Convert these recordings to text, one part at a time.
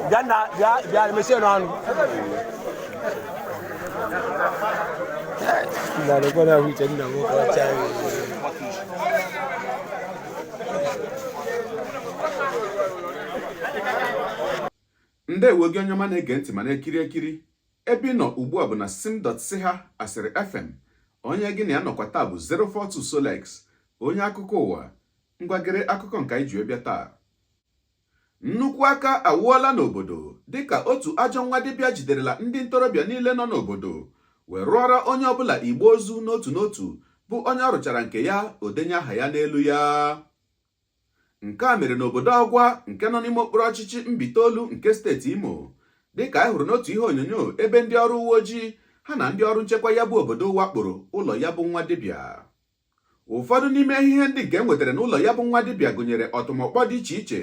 Bịa na bịa bịa mechie n'ọnụ. Na ahụ iche nna nwoke ọcha. Ndewo gị onye ọma na-ege ntị ma na-ekiri ekiri. Ebe ị nọ ugbu a bụ na sim.si ha asịrị FM. Onye gị na ya nọkwa taa bụ 042 Solex, onye akụkọ ụwa. Ngwa gere akụkọ nke anyị ji bịa taa. Nnukwu aka awụọla n'obodo dịka otu ajọ nwa dibịa jiderela ndị ntorobịa niile nọ n'obodo wee rụọrọ onye ọbụla igbe ozu n'otu n'otu, bụ onye ọ rụchara nke ya o denye aha ya n'elu ya. Nke a mere n'obodo Ọgwa nke nọ n'ime okpuru ọchịchị Mbaitoli nke steeti Imo, dịka anyị hụrụ n'otu ihe onyonyo ebe ndị ọrụ uwe ojii ha na ndị ọrụ nchekwa ya bụ obodo wakporo ụlọ ya bụ nwa dibịa. Ụfọdụ n'ime ihe ndị nke e nwetara n'ụlọ ya bụ nwa dibịa gụnyere ọtụmọkpọ dị iche iche,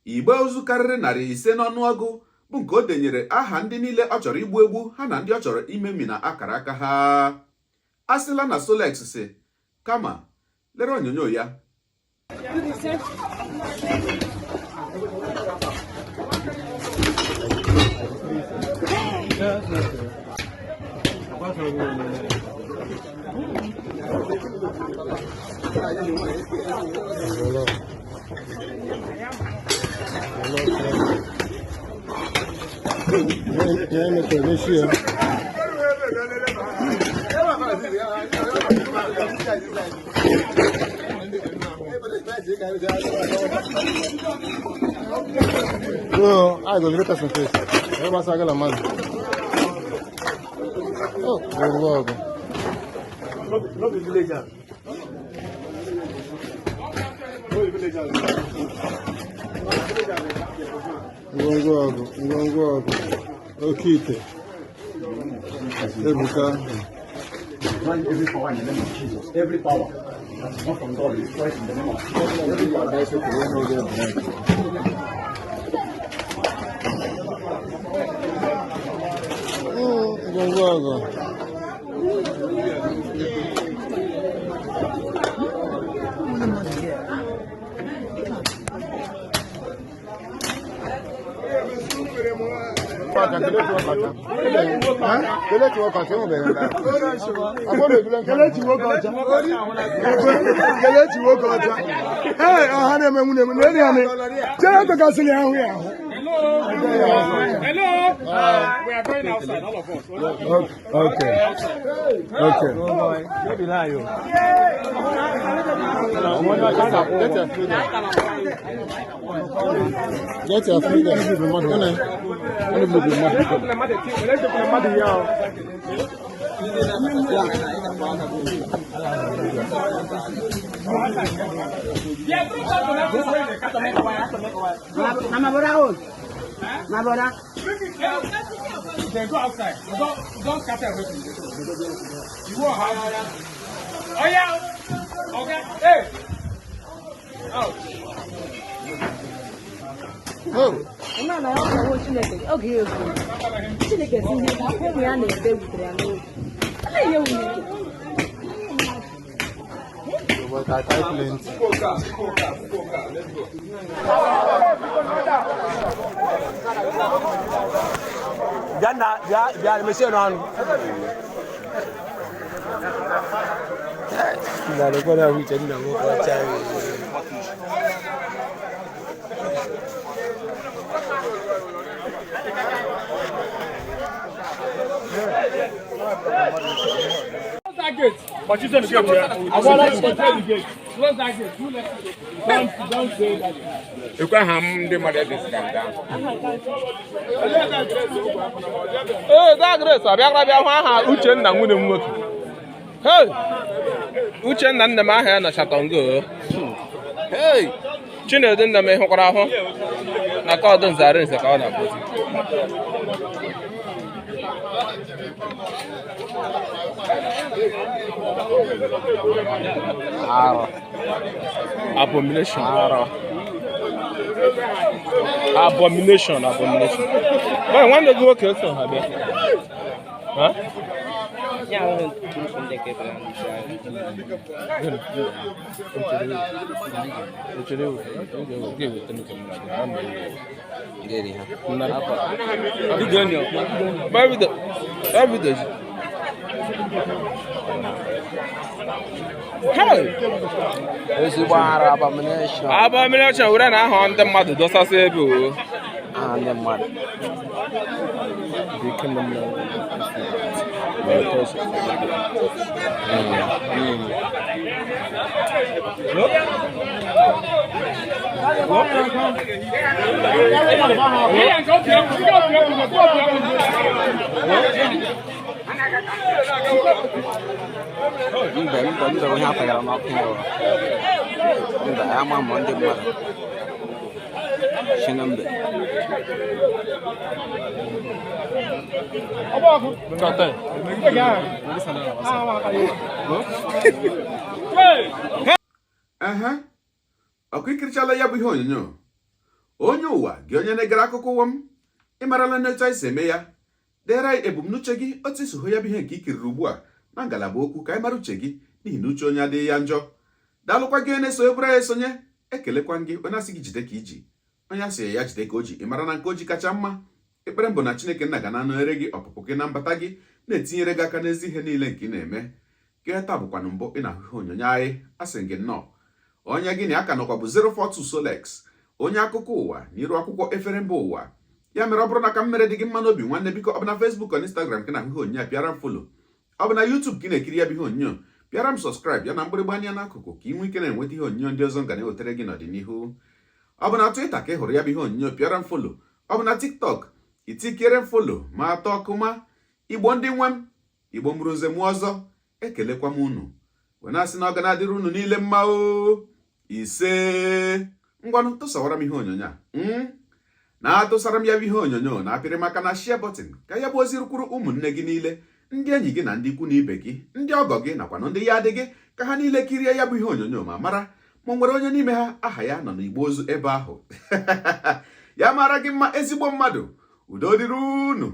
igbe ozu karịrị 500 n'ọnụọgụ bụ nke o denyere aha ndị niile ọ chọrọ igbu egbu ha na ndị ọ chọrọ imemina akara aka ha. A sịla na Solex sị, kama lere onyonyo ya. No, I go get person face. Ẹ bá sagala mmadụ. Oh, ngwongwo ọgụ. No be villager. No be villager. Ngwongwo ọgụ, ngwongwo ọgụ. Oke ite. Ebuka. Destroy every power in the name of Jesus. Every power that is not from God, destroy it in the name of Jesus. Every power that is Ngwongwo ọgụ. Kelechi nwoke ọcha. Kelechi nwoke ọcha. Ee, ọha na-eme nwunye m n'elu ya chere tụkasịrị ahụ ya ahụ. Hello. We are going outside, all of us. Okay. Okay. Get your freedom. Get your freedom. Mama brother, hold. My brother. Then go outside. Don't scatter everything. You won't have. Oh yeah. Okay. Hey. Out. Oh. Ịma na ọ na Chineke oge ya egwu. Chineke si ihe ụmụ ya na-ebe wutere ya n'obi. Ọ na-enye nwunye. But I type plenty. Bịa na bịa bịa mechie n'ọnụ. Na ahụ iche nna nwoke ọcha. Close that gate. But you said the gate. I want to close the gate. Close that gate. Who left it? Don't say that. Ekwe aha m ndị mmadụ edesi ka nga. Ee, that Grace abịakwara bịa hụ aha Uchenna nwunye m nwoke. Hey! Uchenna nne m aha ya nọ Chatongo. Hey! Chinedu nne m ị hụkwara ahụ na kọdụ nzara nze ka ọ na-akpọzi. Arụ. Abomination. Arụ. Abomination, abomination. Boy, nwanne gị nwoke eso ha bịa. Ha? Ezigbo ara abomination. Abomination were na aha ndị mmadụ dosasị ebe o. Aha ndị mmadụ. Mbe mbe mbe onye apagara n'ọkụ ya ụra. Mbe ama ma ndị mmadụ. Shi na mbe. Ehe, ọkụ ikirichala ya bụ ihe onyonyo. Onye ụwa gị, onye na-egere akụkọ ụwa m, ị marala n'otu anyị si eme ya. Deere anyị ebumnuche gị, otu isi hụ ya bụ ihe nke i kiriri ugbu a na ngalaba okwu, ka anyị mara uche gị, n'ihi na uche onye adịghị ya njọ. Daalụkwa gị onye na-eso eburu anyị esonye. Ekelekwa gị onye asị gị jide ka iji, onye asị ya jide ka o ji. Ị mara na nke o ji kacha mma. Ekpere mbụ na Chineke nna ga na-anọnyere gị ọpụpụ gị na mbata gị, na-etinyere gị aka n'ezi ihe niile nke ị na-eme. Gị taa bụkwanụ mbụ ị na-ahụ ihe onyonyo anyị, asị gị nnọọ. Onye gị na ya ka nọkwa bụ 042 Solex, onye akụkọ ụwa n'iru akwụkwọ efere mba ụwa. Ya mere, ọ bụrụ na ka m mere dị gị mma n'obi, nwanne, biko, ọ bụ na Facebook, na Instagram ka na-ahụ ihe onyonyo a, pịara m follow. Ọ bụ na YouTube ka ị na-ekiri ya bụ ihe onyonyo, pịara m subscribe, ya na mgbịrịgba anya n'akụkụ, ka ị nwee ike na-enweta ihe onyonyo ndị ọzọ m ga na-ewetara gị n'ọdịnihu. Ọ bụ na Twitter ka ị hụrụ ya bụ ihe onyonyo, pịara m follow. Ọ bụ na TikTok, itikere m follow ma atọ ọkụma. Igbo ndị nwe m, Igbo mụrụ nze mụọ ọzọ, ekelekwa m unu wee na-asị na ọ ga na-adịrị unu niile mma o. Ise. Ngwanụ, tụsawara m ihe onyonyo a, na-atụsara m ya bụ ihe onyonyo, na-apịrị maka na share button, ka ya bụ ozi rukwuru ụmụnne gị niile, ndị enyi gị na ndị ikwu na ibe gị, ndị ọgọ gị nakwanụ ndị ya adị gị, ka ha niile kirie ya bụ ihe onyonyo ma mara ma nwere onye n'ime ha aha ya nọ n'igbe ozu ebe ahụ. Ya mara gị mma, ezigbo mmadụ. Udo dịrị unu.